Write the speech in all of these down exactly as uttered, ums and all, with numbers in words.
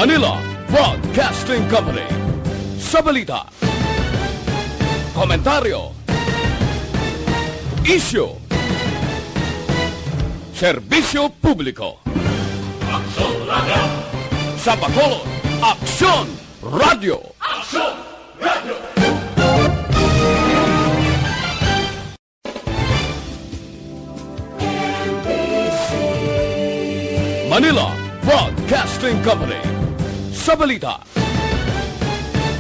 Manila Broadcasting Company. Sa balita, komentaryo, isyu, serbisyo publiko. Aksyon Radio. Sa Bacolod, Aksyon Radio. Aksyon Radio. Manila Broadcasting Company. Sa balita,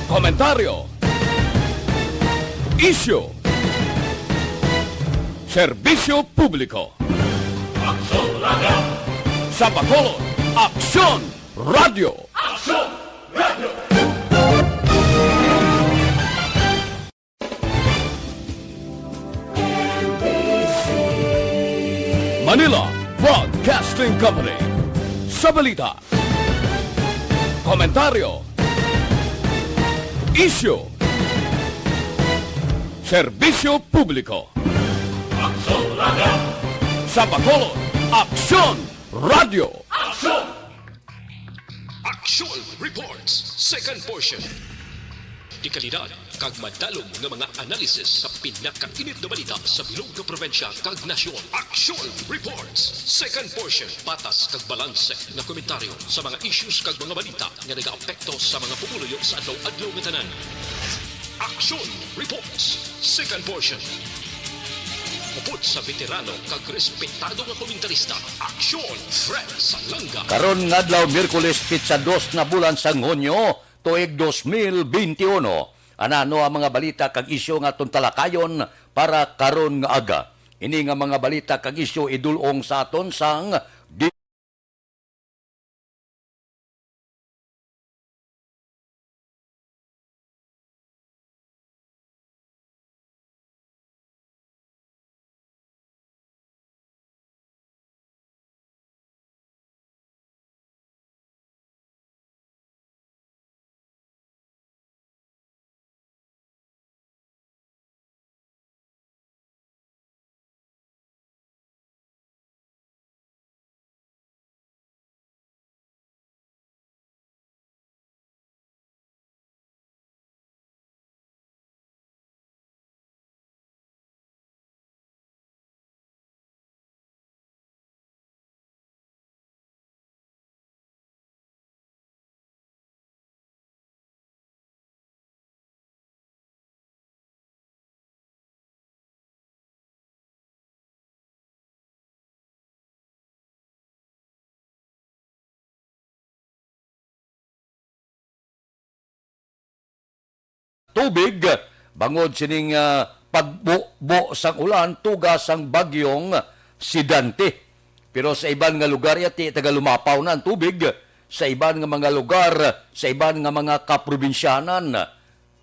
komentaryo, isyu, serbisyo publiko. Aksyon Radio. Sa Bacolod, Aksyon Radio. Aksyon Radio. Manila Broadcasting Company. Sa balita, komentaryo, isyu, serbisyo publiko. Aksyon Radio. Sa Bacolod, Aksyon Radio. Aksyon! Action Reports, second portion. Dekalidad kag madalom nga mga analysis sa pinakainit nga balita sa bilog nga probinsya kag nasyon. Action Reports, second portion. Patas kag balanse nga komentaryo sa mga issues kag mga balita nga nagaapekto sa mga pumuluyo sa adlaw-adlaw nga tanan. Action Reports, second portion. Upod sa veterano kag respetado nga komentarista, Aksyon Fred Salanga. Karon nga adlaw, Miyerkules, petsa dos na bulan sang Hunyo, tuig dos mil benti uno. Anano ang mga balita kag isyu nga aton talakayon para karon nga aga? Ini nga mga balita kag isyu idul-ong sa aton sang di- tubig bangod sining, ah, pagbubo sang ulan tuga sang bagyong si Dante. Pero sa iban nga lugar, yati, tagalumapaw na ang tubig. Sa iban nga mga lugar, sa iban nga mga kaprobinsyanan,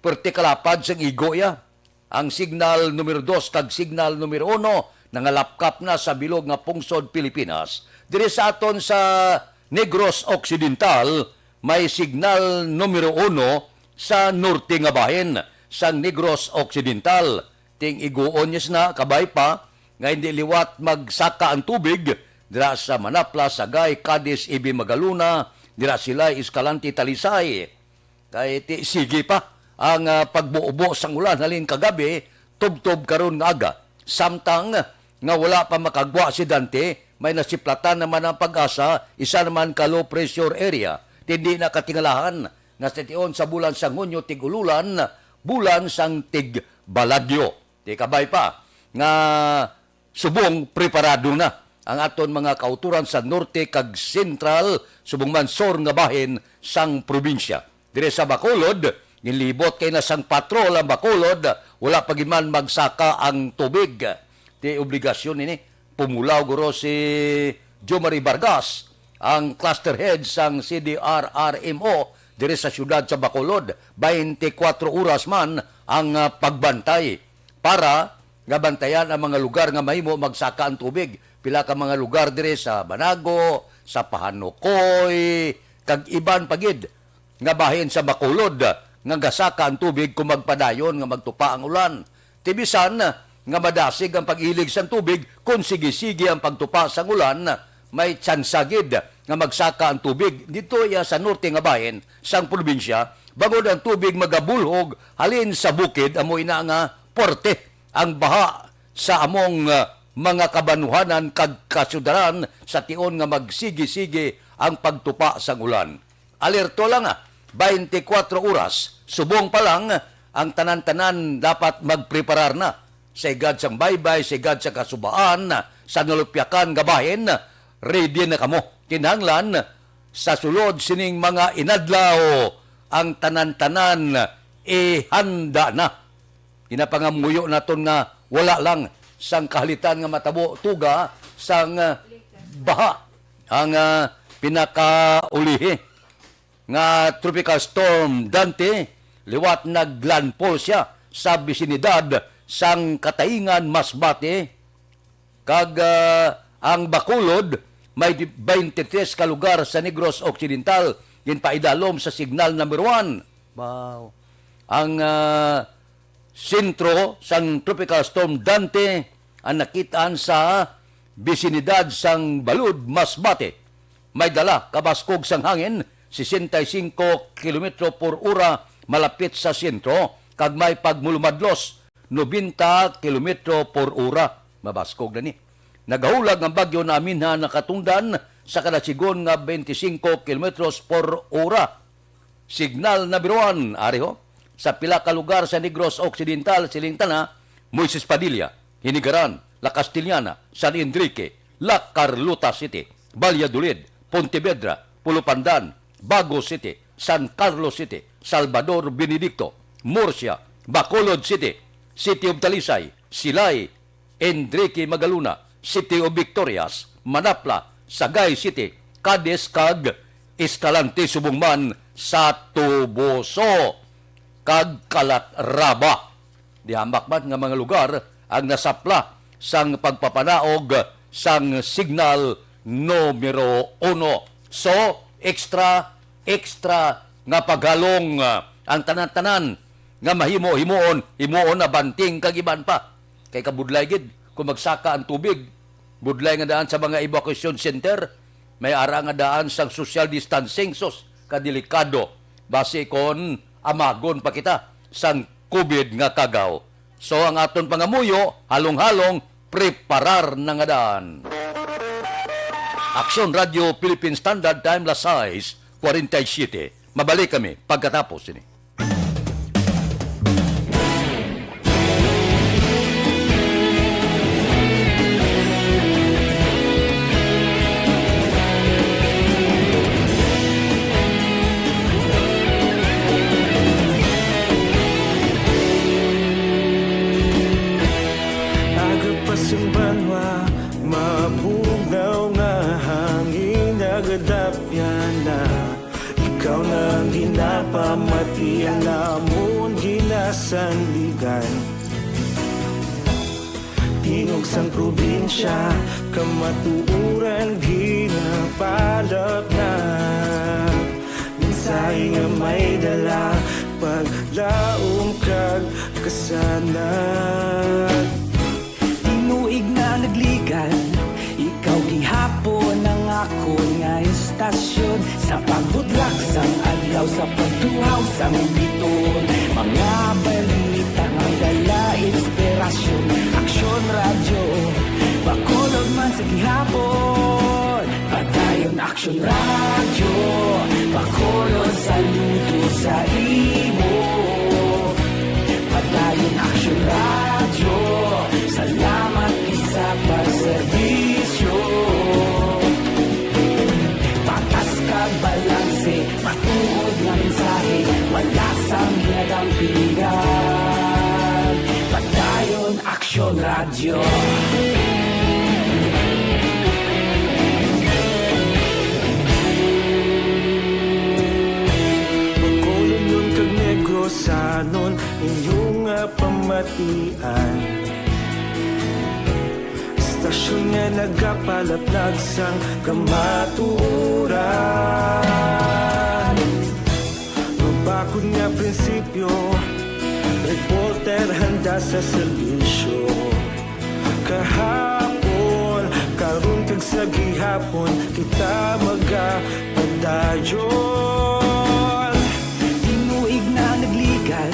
perti kalapad sang igo iya. Ang signal numero dos kag signal numero uno nangalapkap na sa bilog nga pungsod Pilipinas. Diri sa aton sa Negros Occidental, may signal numero uno sa norte nga bahin sang Negros Occidental. Ting iguon niya sina, kabay pa, nga hindi liwat magsaka ang tubig dira sa Manapla, Sagay, Cadiz, Ibi, Magalona, dira sila Escalante, Talisay. Kay ti-, sige pa ang, ah, pagbubo sang ulan halin kagabi, tubtob karon nga aga. Samtang nga wala pa makagwa si Dante, may nasiplatan naman ang PAGASA, isa naman ka low pressure area. Ti hindi na katingalahan nga sa tion sa bulan sang Hunyo tig-ululan, bulan sang tigbalagyo. Ti kabay pa nga subong preparado na ang aton mga kautoran sa norte kag sentral, subong man sur nga bahin sang probinsya. Diri sa Bacolod, ginlibot kay na sang patrol ang Bacolod, wala pa gid man magsaka ang tubig. Ti obligasyon ini, pumulaw guro si Jomari Vargas, ang cluster head sang C D R R M O diri sa siyudad sa Bacolod. Twenty-four oras man ang, ah, pagbantay para nga bantayan ang mga lugar nga mahimo magsaka ang tubig. Pila ka mga lugar diri sa Banago, sa Pahanukoy, kag iban pa gid nga bahin sa Bacolod nga gasaka ang tubig kung magpadayon nga magtupa ang ulan. Ti bisan nga madasig ang pag-ilig sang tubig kung sige-sige ang pagtupa sang ulan, may tsansa gid nga magsaka ang tubig didto iya sa norte nga bahin sang probinsya, bangod ang tubig magabulhog halin sa bukid, amo ina nga puwerte ang baha sa among, ah, mga kabanuhanan kag kasyudaran sa tion nga magsigi-sigi ang pagtupa sang ulan. Alerto lang, ah, twenty-four oras, subong pa lang, ang tanan-tanan dapat magpreparar na. Sa higad sang baybay, sa higad sa kasubaan, sa nalupyakan nga bahin, ready na kamo. Kinahanglan, sa sulod sining mga inadlaw, ang tanan-tanan ihanda na. Ginapangamuyo naton nga wala lang sang kahalitan nga matabo tuga sang, ah, baha ang, ah, pinakaulihi nga Tropical Storm Dante, liwat naglandfall sia sa bisinidad sang Katayngan, Masbate, kag, ah, ang Bacolod may di-, twenty-three ka lugar sa Negros Occidental ginpaidalom sa signal number one. Wow. Ang, ah, sentro sang Tropical Storm Dante ang nakitaan sa bisinidad sang Balud, Masbate. May dala kabaskog sang hangin, sesenta y cinco kilometro por ora malapit sa sentro, kag may pagmulumadlos, nobenta kilometro por ora. Mabaskog na ni. Nagahulag ang bagyo na aminhan nakatundan sa kada sigon nga twenty-five kilometros por ora. Signal number one, ari ho, sa pila ka lugar sa Negros Occidental, siling ta na, Moises Padilla, Hinigaran, La Castellana, San Enrique, La Carlota City, Valladolid, Pontevedra, Pulupandan, Bago City, San Carlos City, Salvador Benedicto, Murcia, Bacolod City, City of Talisay, Silay, Enrique Magalona, City of Victorias, Manapla, Sagay City, Cadiz, kag Escalante, subong man sa Toboso kag Calatrava. Di hamak man nga mga lugar ang nasapla sang pagpapanaog sang signal numero uno. So, extra, extra nga paghalong, ah, ang tanan-tanan nga mahimo-himoon, himoon na banting kag iban pa. Kay kabudlay gid kung magsaka ang tubig, budlay nga daan sa mga evacuation center, may ara nga daan sang social distancing, sus, kadelikado. Basi kon amagon pa kita sang covid nga kagaw. So, ang aton pangamuyo, halong-halong, preparar na nga daan. Aksyon Radio Philippine Standard Time, las sais cuarenta y siete. Mabalik kami pagkatapos sini. Aga pa sing banwa, mabugnaw nga hangin, nagadapyan na. Ikaw na ang ginapamati, ang amon ginasandigan. Tingog sang probinsya, kamatuoran ginapalapnag. Mensahe nga may dala, paglaom kag kasanag. Tinuig na nagligan, ikaw gihapon ang akon nga estasyon. Sa pagbudlak sang adlaw, sa pagtuhaw sang biton, mga balita nga dala inspirasyon. Aksyon Radyo, Bacolod man sa gihapon. Padayon Aksyon Radyo, Bacolod, saludo sa imo. Padayon Aksyon Radyo, salamat gid sa pagserbisyo. Patas kag balanse, matuod nga mensahe, wala sang ginadampingan. Padayon Aksyon Radyo. Bacolodnon kag Negrosanon, inyo nga pamatian. Estasyon nga nagapalaplag sang kamatuoran. Mabakod nga prinsipyo, reporter handa sa serbisyo. Kahapon, karon, kag Sa gihapon kita magapadayon. Tinuig na nagligad,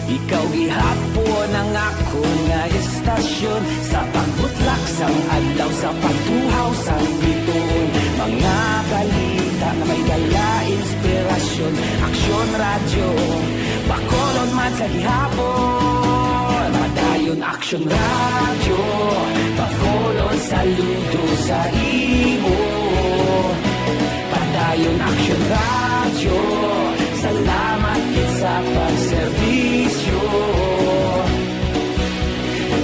ikaw gihapon ang akon nga estasyon. Sa pagbutlak sang adlaw, sa pagtuhaw sang bituon, mga balita nga may dala inspirasyon. Aksyon Radyo, Bacolod man sa gihapon. Padayon Aksyon Radyo, Bacolod, saludo sa imo. Padayon Aksyon Radyo, salamat gid sa pagserbisyo.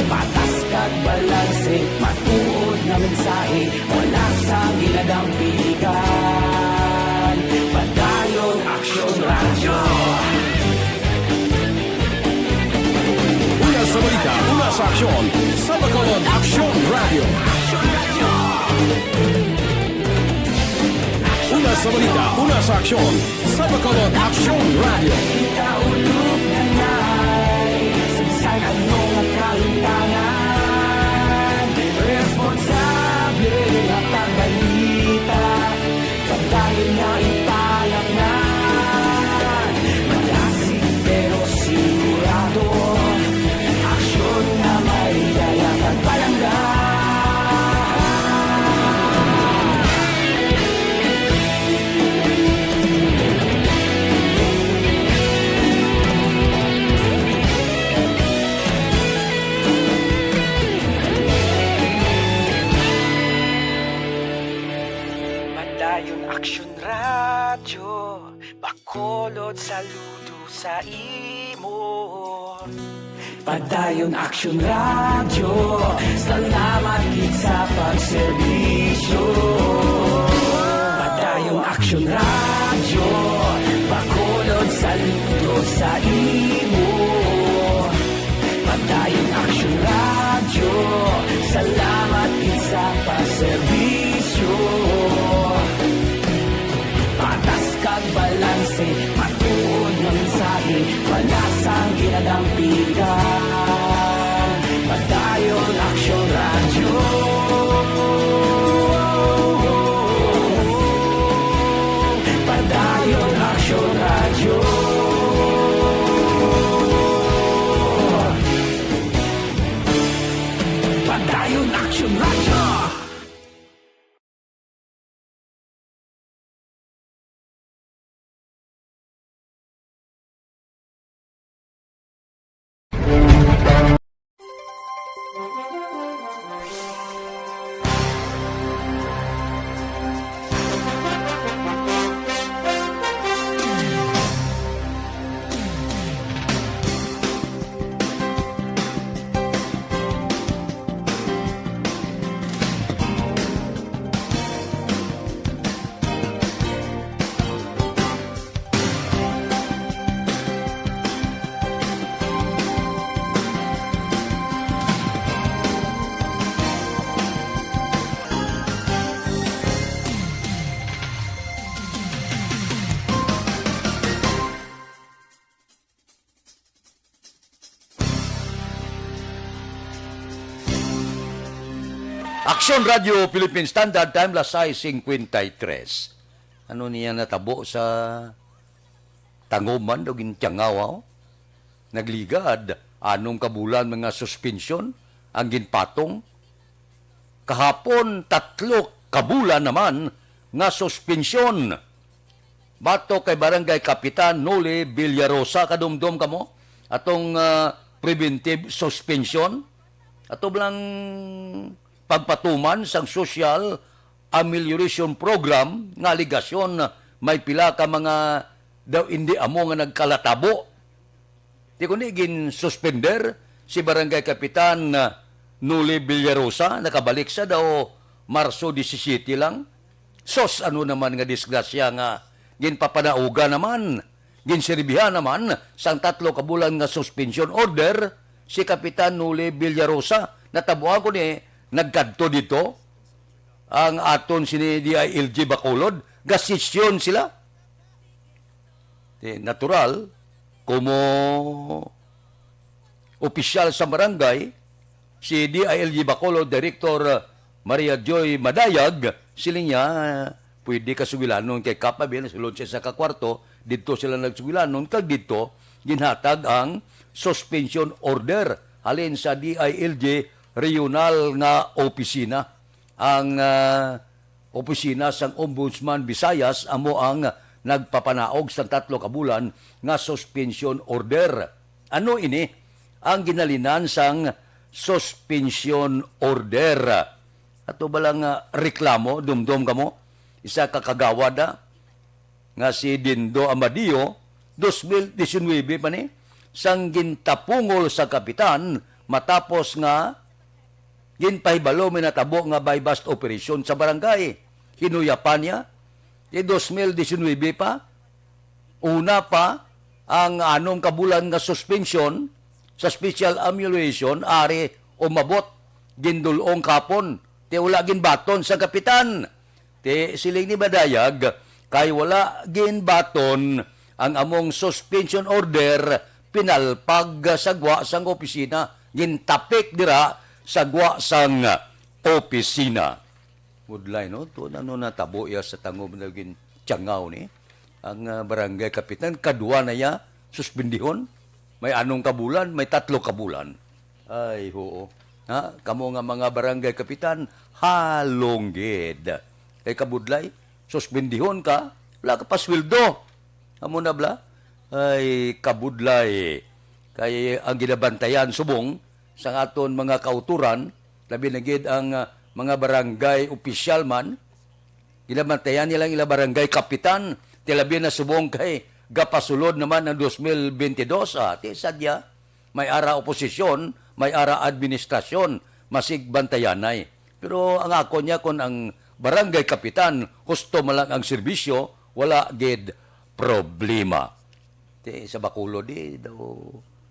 Patas kag balanse, matuod nga mensahe, wala sang ginadampigan. Padayon Aksyon Radyo. Una sa balita, una sa aksyon, sa Bacolod Aksyon Radyo. Una sa balita, una sa aksyon, sa Bacolod Aksyon Radyo. Kita ulog na nay, sa ano nga kahimtangan, responsable nga pagbalita. Padayon nga ipalaknan, malasig pero sigurado, aksyon nga may dala kag palangga. Padayon Aksyon Radyo, Bacolod, saludo sa imo. Padayon Aksyon Radyo, salamat gid sa pagserbisyo. Padayon Aksyon Radyo, Bacolod, saludo sa imo. Padayon Aksyon Radyo, salamat gid sa pagserbisyo. Patas kag balanse, matuod nga mensahe, wala sang ginadampigan. Padayon Aksyon Radyo. Padayon Aksyon Radyo. Padayon Aksyon Radyo. Aksyon Radio Philippine Standard Time, las sais cincuenta y tres. Ano niya natabo sa Tanguman daw gintiyangawa, oh? Nagligad, anom ka bulan mga suspensyon ang ginpatong. Kahapon, tatlo ka bulan naman nga suspensyon. Batok kay Barangay Kapitan Noli Villarosa, kadumdom kamo atong, ah, preventive suspension. Ato lang pagpatuman sang social amelioration program nga alegasyon may pila ka mga daw indi amo nga nagkalatabo. Di kundi ginsuspender si Barangay Kapitan, ah, Noli Villarosa, nakabalik sa daw Marso disisiete lang. Sos, ano naman nga disgrasya nga ginpapanauga naman, ginsirbihan naman sang tatlo ka bulan nga suspension order si Kapitan Noli Villarosa. Natabuan ko ni nagkadto dito ang aton sini D I L G Bacolod, gasisyon sila. Di, natural, como opisyal sa barangay, si D I L G Bacolod Director, uh, Maria Joy Madayag, siling niya, pwede ka sugilanon kay Kap abi, nasulod siya sa kakwarto, didto sila nagsugilanon, kag didto, ginhatag ang suspension order halin sa D I L G regional nga opisina. Ang, ah, opisina sang Ombudsman Visayas amo ang nagpapanaog sang tatlo ka bulan nga suspension order. Ano ini ang ginhalinan sang suspension order? Ato ba lang, ah, reklamo, dumdom kamo? Isa ka kagawad, ah, nga si Dindo Amadio, dos mil disinuybe pa ni, sang gintapungol sa kapitan matapos nga ginpahibalo may natabo nga buy-bust operation sa barangay. Hinuyapan niya, ti dos mil disinuybe pa, una pa ang anom ka bulan nga suspension sa special amelioration, ari umabot, gindul-ong kapon, ti wala ginbaton sa kapitan. Ti siling ni Madayag, kay wala ginbaton ang among suspension order, pinalpag sa gwa sang opisina, gintapik dira sa gwa sang opisina. Budlay, no? Tuod, ano natabo iya sa tangob na gin tiyangaw ni ang, ah, barangay kapitan, kadwa na iya suspendihon. May anom ka bulan, may tatlo ka bulan. Ay, oo. Ha? Kamo nga mga barangay kapitan, halong gid. Kay kabudlay, suspendihon ka, wala ka pa sweldo. Amo na bala? Ay, kabudlay. Kay ang ginabantayan subong sang aton mga kauturan, labi na gid ang, ah, mga barangay opisyal man, ginabantayan nila ang ila barangay kapitan, ti labi na subong kay gapasulod naman ang dos mil bentidós, ah, ti sadya, may ara oposisyon, may ara administrasyon, masig bantayanay. Pero ang ako niya, kung ang barangay kapitan, husto man lang ang serbisyo, wala gid problema. Ti sa Bacolod, di daw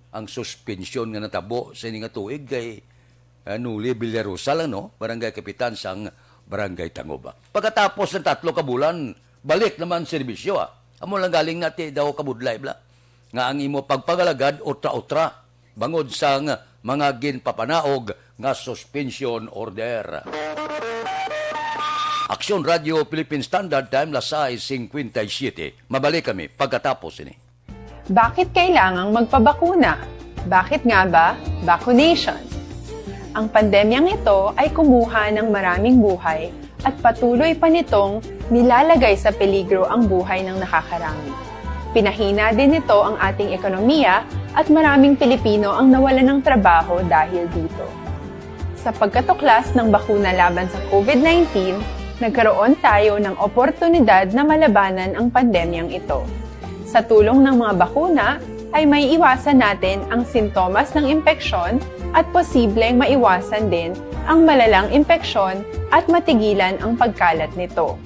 ang suspensyon nga natabo sa ini nga tuig kay, ah, Noli Villarosa lang, no? Barangay kapitan sang Barangay Tangoba. Pagkatapos ng tatlo ka bulan, balik naman serbisyo, ah. Amo lang galing na ti daw kabudlay, bala, nga ang imo pagpangalagad utra-utra bangod sang mga ginpapanaog nga suspension order. Aksyon Radio Philippine Standard Time, las sais cincuenta y siete. Mabalik kami pagkatapos ini. Bakit kailangang magpabakuna? Bakit nga ba vaccination? Ang pandemyang ito ay kumuha ng maraming buhay at patuloy pa nitong nilalagay sa peligro ang buhay ng nakakarami. Pinahina din nito ang ating ekonomiya at maraming Pilipino ang nawalan ng trabaho dahil dito. Sa pagkatuklas ng bakuna laban sa COVID nineteen, nagkaroon tayo ng oportunidad na malabanan ang pandemyang ito. Sa tulong ng mga bakuna, ay may iwasan natin ang sintomas ng impeksyon at posibleng maiwasan din ang malalang impeksyon at matigilan ang pagkalat nito.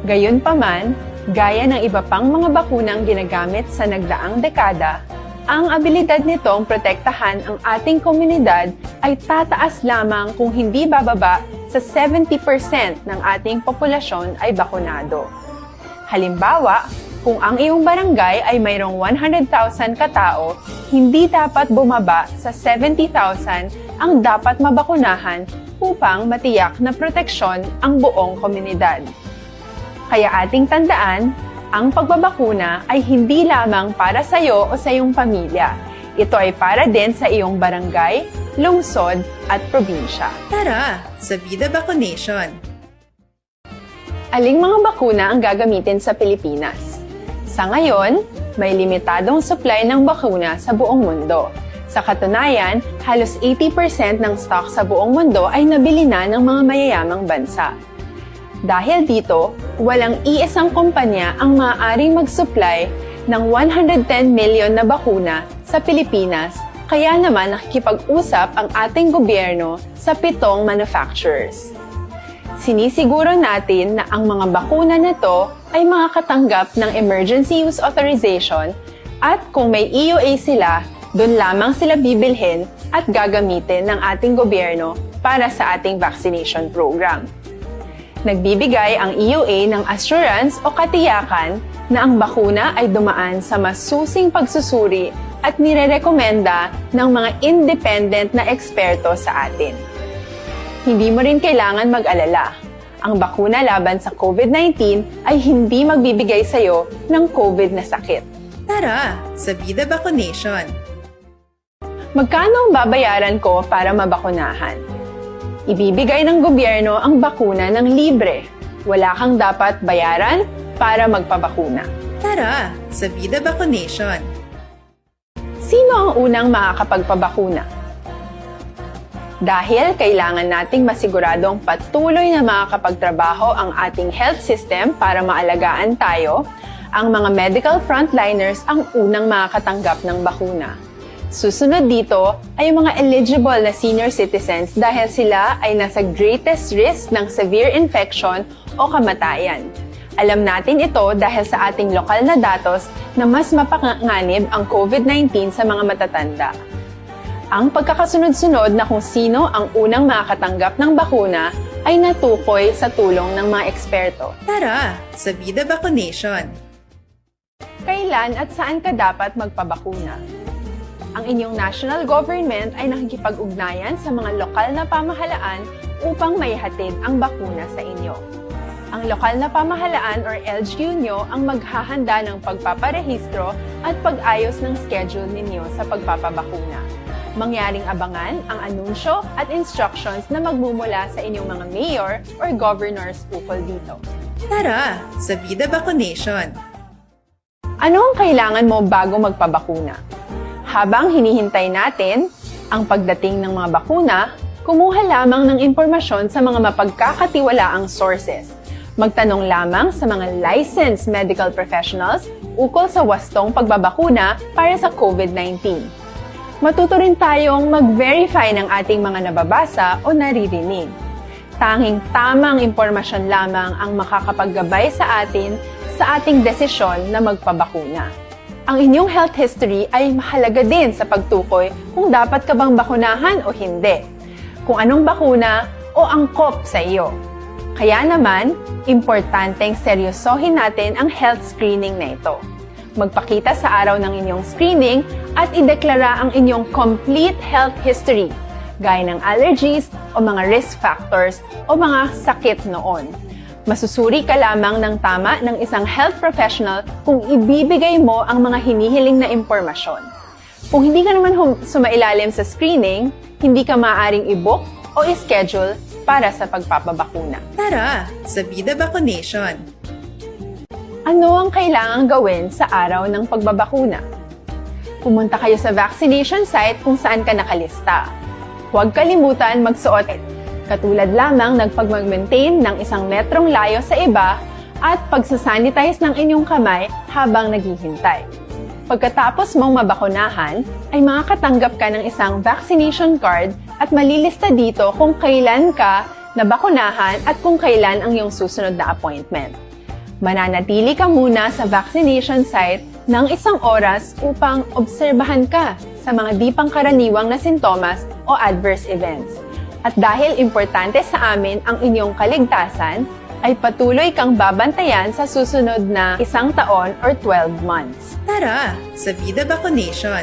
Gayunpaman, gaya ng iba pang mga bakunang ginagamit sa nagdaang dekada, ang abilidad nitong protektahan ang ating komunidad ay tataas lamang kung hindi bababa sa seventy percent ng ating populasyon ay bakunado. Halimbawa, kung ang iyong barangay ay mayroong one hundred thousand katao, hindi dapat bumaba sa seventy thousand ang dapat mabakunahan upang matiyak na proteksyon ang buong komunidad. Kaya ating tandaan, ang pagbabakuna ay hindi lamang para sa iyo o sa iyong pamilya. Ito ay para din sa iyong barangay, lungsod, at probinsya. Tara sa Vida Vaccination! Aling mga bakuna ang gagamitin sa Pilipinas? Sa ngayon, may limitadong supply ng bakuna sa buong mundo. Sa katunayan, halos eighty percent ng stock sa buong mundo ay nabili na ng mga mayayamang bansa. Dahil dito, walang iisang kumpanya ang maaaring mag-supply ng one hundred ten million na bakuna sa Pilipinas, kaya naman nakikipag-usap ang ating gobyerno sa pitong manufacturers. Sinisiguro natin na ang mga bakuna na to ay makakatanggap ng emergency use authorization at kung may E U A sila, doon lamang sila bibilhin at gagamitin ng ating gobyerno para sa ating vaccination program. Nagbibigay ang E U A ng assurance o katiyakan na ang bakuna ay dumaan sa masusing pagsusuri at nirerekomenda ng mga independent na eksperto sa atin. Hindi mo rin kailangan mag-alala. Ang bakuna laban sa COVID nineteen ay hindi magbibigay sa'yo ng COVID na sakit. Tara sa Bida Vaccination! Magkano ang babayaran ko para mabakunahan? Ibibigay ng gobyerno ang bakuna ng libre. Wala kang dapat bayaran para magpabakuna. Tara sa Bida Vaccination! Sino ang unang makakapagpabakuna? Dahil kailangan nating masiguradong patuloy na makakapagtrabaho ang ating health system para maalagaan tayo, ang mga medical frontliners ang unang makakatanggap ng bakuna. Susunod dito ay ang mga eligible na senior citizens dahil sila ay nasa greatest risk ng severe infection o kamatayan. Alam natin ito dahil sa ating lokal na datos na mas mapanganib ang COVID nineteen sa mga matatanda. Ang pagkakasunod-sunod na kung sino ang unang makakatanggap ng bakuna ay natukoy sa tulong ng mga eksperto. Tara sa Bida Vaccination! Kailan at saan ka dapat magpabakuna? Ang inyong national government ay nakikipag-ugnayan sa mga lokal na pamahalaan upang maihatid ang bakuna sa inyo. Ang lokal na pamahalaan or L G U nyo ang maghahanda ng pagpaparehistro at pag-ayos ng schedule ninyo sa pagpapabakuna. Mangyaring abangan ang anunsyo at instructions na magmumula sa inyong mga mayor or governors ukol dito. Tara sa Bida Vaccination! Ano ang kailangan mo bago magpabakuna? Habang hinihintay natin ang pagdating ng mga bakuna, kumuha lamang ng impormasyon sa mga mapagkakatiwalaang sources. Magtanong lamang sa mga licensed medical professionals ukol sa wastong pagbabakuna para sa COVID nineteen. Matuto rin tayong mag-verify ng ating mga nababasa o naririnig. Tanging tamang impormasyon lamang ang makakapaggabay sa atin sa ating desisyon na magpabakuna. Ang inyong health history ay mahalaga din sa pagtukoy kung dapat ka bang bakunahan o hindi, kung anong bakuna o angkop sa iyo. Kaya naman, importanteng seryosohin natin ang health screening na ito. Magpakita sa araw ng inyong screening at ideklara ang inyong complete health history, gaya ng allergies o mga risk factors o mga sakit noon. Masusuri ka lamang ng tama ng isang health professional kung ibibigay mo ang mga hinihiling na impormasyon. Kung hindi ka naman hum- sumailalim sa screening, hindi ka maaaring i-book o i-schedule para sa pagpapabakuna. Tara sa Bida Vaccination! Ano ang kailangang gawin sa araw ng pagbabakuna? Pumunta kayo sa vaccination site kung saan ka nakalista. Huwag kalimutan magsuot, katulad lamang ng pagmag-maintain ng isang metrong layo sa iba at pagsasanitize ng inyong kamay habang naghihintay. Pagkatapos mong mabakunahan, ay makakatanggap ka ng isang vaccination card at malilista dito kung kailan ka nabakunahan at kung kailan ang iyong susunod na appointment. Mananatili ka muna sa vaccination site ng isang oras upang obserbahan ka sa mga di pangkaraniwang na sintomas o adverse events. At dahil importante sa amin ang inyong kaligtasan, ay patuloy kang babantayan sa susunod na isang taon or twelve months. Tara sa Bida Vaccination!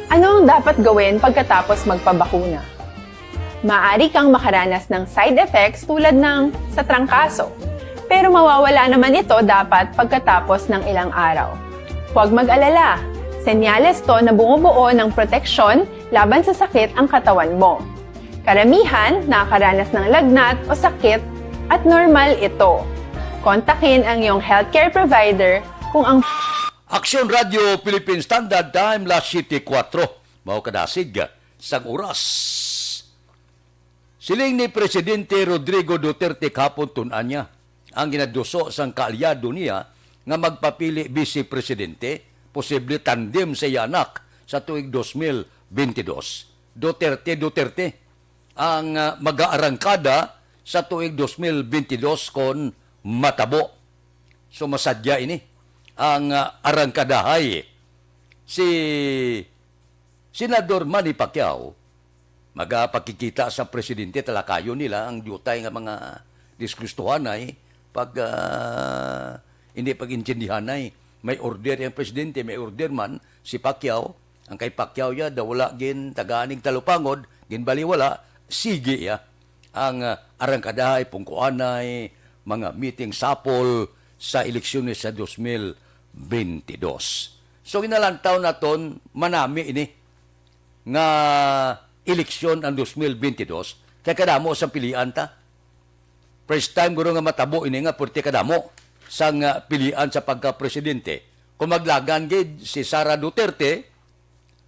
Ano ang dapat gawin pagkatapos magpabakuna? Maaari kang makaranas ng side effects tulad ng sa trangkaso, pero mawawala naman ito dapat pagkatapos ng ilang araw. Huwag mag-alala, senyales to na bumubuo ng proteksyon laban sa sakit ang katawan mo. Karamihan nakakaranas ng lagnat o sakit at normal ito. Kontakin ang iyong healthcare provider kung ang Aksyon Radio Philippine Standard Time, las siyete kuwatro. Mao kadasig sang oras. Siling ni Presidente Rodrigo Duterte kahapon, tun-an niya ang ginaduso sang kaalyado niya nga magpapili Vice Presidente, posible tandem sa iya anak sa tuig dos mil bentidós. Duterte, Duterte ang, ah, mag-aarangkada sa tuig dos mil bentidós kon matabo. So, masadya ini ang, ah, arangkadahay. Si Senador Manny Pacquiao magapakikita sa presidente, talakayon nila ang diutay nga mga disgustuhanay, pag, ah, hindi pag-intindihanay. May order ang presidente, may order man si Pacquiao. Ang kay Pacquiao ya, daw wala gin tagaan ning talupangod, ginbaliwala, sige iya ang, ah, arangkadahay, pungkuanay, mga meeting sapol sa eleksyon ni sa dos mil bentidós. So, ginalantaw naton manami ini nga eleksyon ang dos mil bentidós, kay kadamo sang pilian ta. First time guro nga matabo ini nga pwerte kadamo sang, ah, pilian sa pagka-presidente. Kung maglagan gid si Sara Duterte,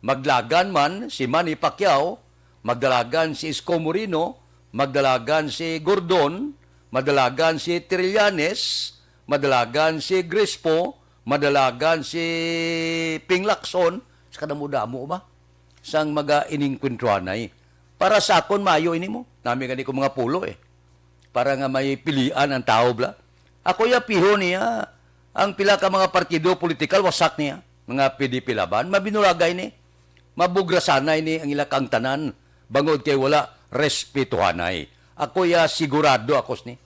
maglagan man si Manny Pacquiao, magdalagan si Isko Moreno, magdalagan si Gordon, madalagan si Trillanes, madalagan si Grace Poe, madalagan si Ping Lacson, sa kadamo-damo ba? Sang mga iningkwentruhanay. Para sa akon, maayo ini mo. Nami gani ko mga pulo eh. Para nga may pilian ang tawo, bla. Ako ya piho niya, ang pila ka mga partido politikal, wasak niya. Mga P D P Laban, mabinulagay ni. Mabugrasanay ni ang ila kang tanan, bangod kay wala respetuhanay. Ako ya sigurado ako sini.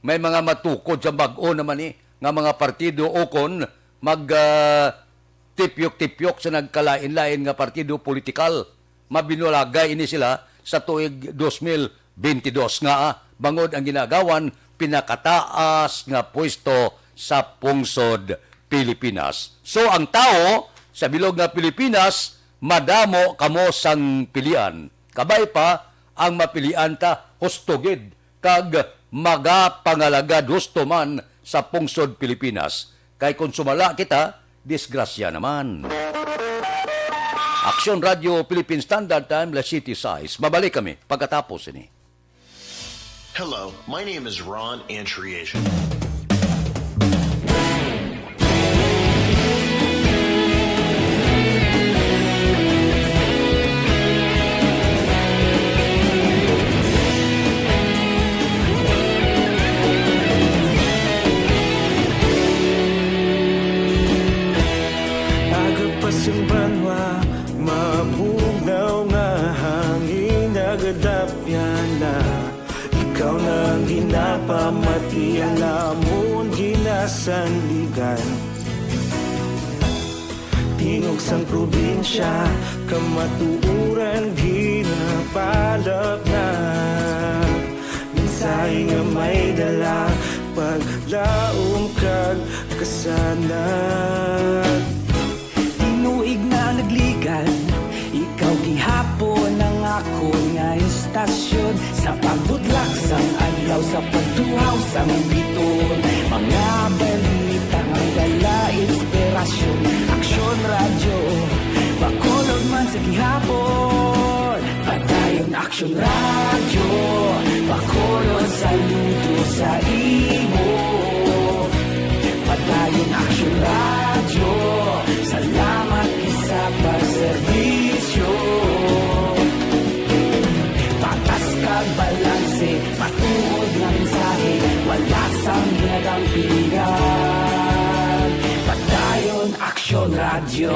May mga matukod sa bag-o naman ni nga mga partido ukon mag, ah, tipyok-tipyok sa nagkalain-lain nga partido politikal. Mabinulagay ini sila sa tuig dos mil bentidós nga, ah, bangod ang ginagawan pinakataas nga pwesto sa pungsod Pilipinas. So, ang tawo sa bilog nga Pilipinas, madamo kamo sang pilian. Kabay pa, ang mapilian ta husto gid kag magapangalagad husto man sa pungsod Pilipinas. Kay kon sumala kita, disgrasya naman. Aksyon Radyo Philippine Standard Time, Las siyete sais. Mabalik kami pagkatapos ini. Hello, my name is Ron Antriasia. Aga pa sing banwa, mabugnaw nga hangin, nagadapyan na. Ikaw na ang ginapamati, ang amon ginasandigan. Tingog sang probinsya, kamatuoran ginapalap na. Mensahe nga may dala, paglaom kag kasanag. Tinuig na nagligan, ikaw gihapon ang akon nga istasyon. Sa pagbutlak sang adlaw, sa pagtuhaw sang biton, mga balita nga dala inspirasyon. Aksyon Radyo, Bacolod man sa gihapon. Padayon Aksyon Radyo, Bacolod, saludo sa imo. Padayon Aksyon Radyo, salamat gid sa pagserbisyo. Patas kag balanse, matuod nga mensahe, wala sang ginadampigan. Padayon Aksyon Radyo.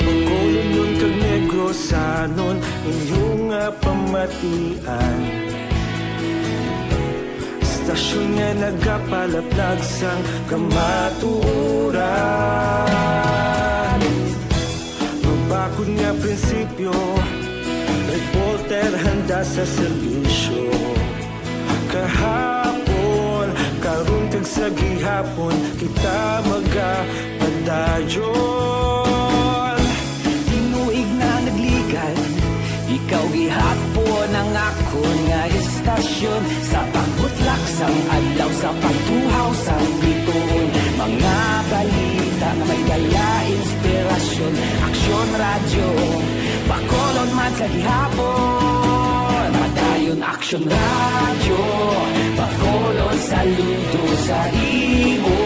Bacolodnon kag Negrosanon, inyo nga pamatian. Istasyon nga nagapalaplag sang kamatuoran. Mabakod nga prinsipyo, reporter handa sa serbisyo. Kahapon, karon kag sa gihapon, kita magapadayon. Tinuig na nagligan, ikaw gihapon ang akon nga istasyon. Sa pagbutlak sang adlaw, sa pagtuhaw sang biton, mga balita nga may dala inspirasyon. Aksyon Radyo, Bacolod man sa gihapon. Padayon Aksyon Radyo, Bacolod, saludo sa imo.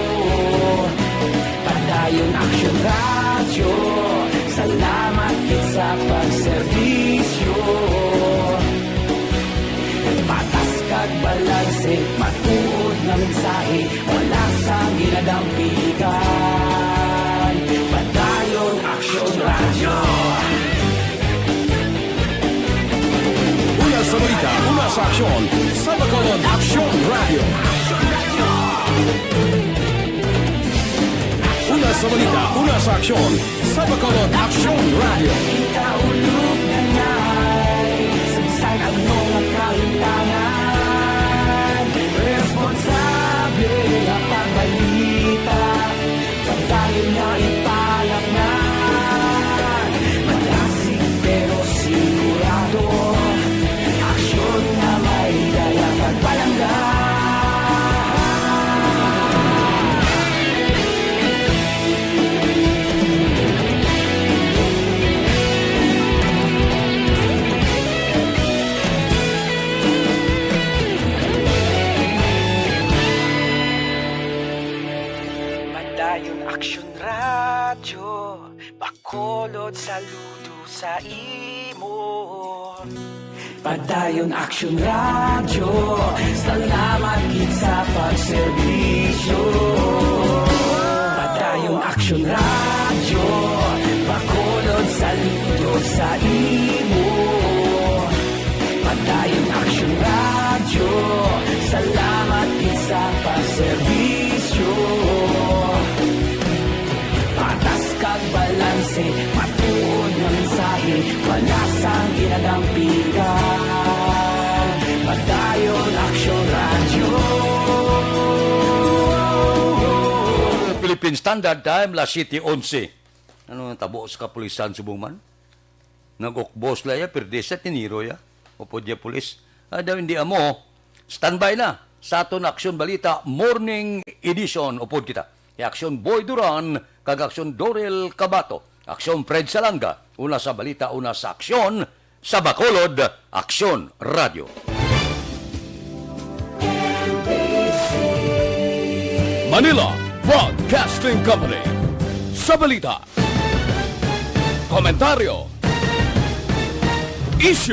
Padayon Aksyon Radyo, salamat gid sa pagserbisyo. Patas kag balanse, matuod nga mensahe, wala sang ginadampigan. Padayon Aksyon Radyo. Una sa balita, una sa aksyon, sa Bacolod Aksyon Radyo. Aksyon Radyo. Sa balita, una sa aksyon, sa Bacolod Aksyon Radio. Kita ulog na ngay, sagsag ang mga kahintangan. Responsable nga pagbalita, pagdayon nga ipalaknag. Malasig pero sigurado, aksyon nga may dala kag palangga. Padayon Aksyon Radyo, Bacolod, saludo sa imo. Padayon Aksyon Radyo, salamat gid sa pagserbisyo. Padayon Aksyon Radyo, Bacolod, saludo sa imo. Padayon Aksyon Radyo, salamat gid sa pagserbisyo. Patas kag balanse, matuod nga mensahe, palasang ginadampigan. Padayon Aksyon Radyo. Philippine Standard Time, las siete onse. Ano ang tabo sa kapulisan subong man? Nag-ukbos la ya, pirdi sa tiniro ya. Upod niya pulis. Ah, daw hindi amo. Standby na sa aton Aksyon Balita Morning Edition. Upod kita. Kay Aksyon Boy Duran, kag Aksyon Dorel Cabato. Aksyon Fred Salanga. Una sa balita, una sa aksyon. Sa Bacolod, Aksyon Radio. Manila Broadcasting Company. Sa balita, komentaryo, isyu,